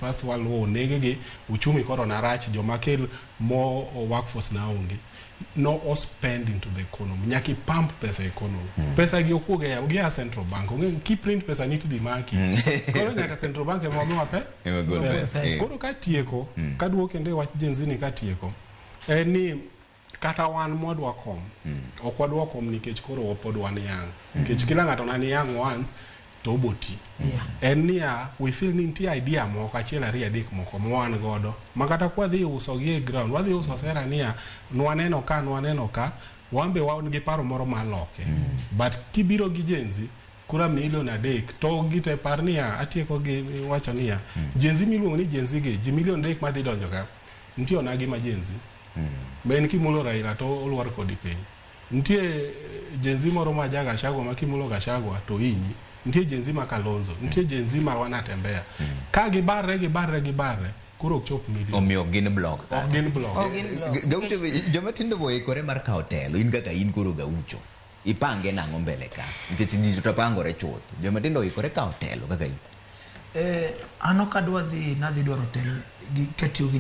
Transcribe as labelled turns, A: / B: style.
A: First World War oneg gi, uchumi koro narach, joma kel more workforce na onge. No o spend into the economy. Nyaka i pump pesa e economy. Pesa gi ok wuog e yamo, gia Central Bank. Onge ki print pesa ni tidhi maki. Koro nyaka Central Bank ema miwa pe
B: Ema gol
A: pesa.
B: pesa. Eh.
A: Koro katieko, kaduogo kendo e wach Gen Z ni katieko, en ni kata wan mwadwa kom, ok wadwa kom nikech koro pod wan young. Nikech kila ng'ato na ni young once to oboti. En niya, we feel ni nitie idea moko achiel ariyo adek moko ma wan godo ma kata kwadhi uso gi e ground, wadhi uso sera niya, nwaneno ka, nwaneno ka, wan be wan gi paro moro mar loke. But kibiro gi Gen Z, kura milion 3 to gite par niya, atieko gi wacho niya, Gen Z miluongo ni Gen Z gi, ji milion 3 madhi donjo ka, nitie onagi ma Gen Z. Ma en kimulo Raila to olwar kodi piny. Nitie Gen Z moro ma ja Gachagua ma kimulo Gachagua to hinyi. Nitie Gen Z ma Kalonzo, nitie Gen Z ma Wanatembea. Ka gibarre, gibarre, gibarre, koro ok chop milion.
B: Omiyo ok gin block.
A: Ok gin block.
C: Ok gin block.
B: Gaucho, joma tindo bo oikore mar kawo telo, in kaka in koro Gaucho. Ipange nang'o mbele ka? Nikech ji to pangore chuth. Joma tindo oikore kawo telo kaka in.
D: An ok adwa dhi nadhi dwaro telo gi katiyo gi